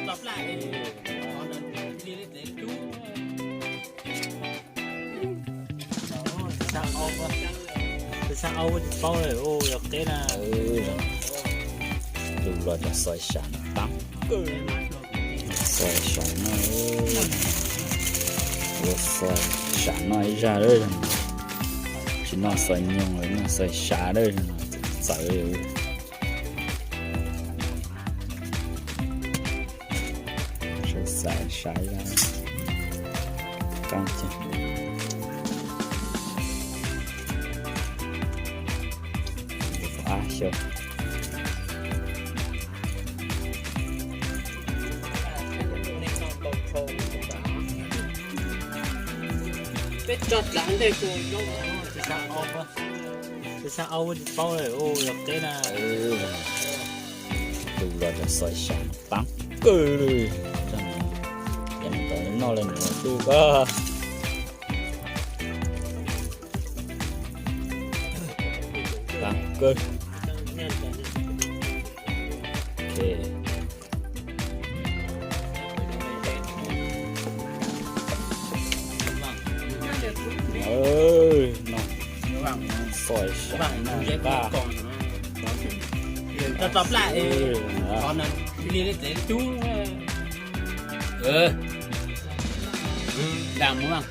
Tus sab aub tsis paub li, yog qeb na. Lug los cov xaiv sam no tab kawg. Xaiv sam no, ua xaiv sam noj ib zaj lawm. Tsis noj xaiv nyoog, noj xaiv sam lawm, txawv. Xaiv sam ib zaj, qab cag. Ab xyaw. Peb tso dlav ntej. Tus sab aub tsis paub li, yog qeb na. Lug los cov xaiv sam no tab kawg li. Cov no tau noj li no twb tab kawg. Ok. Xaiv sam no tab. Tso plaj, qhov no li li tsev cub. Dag mus.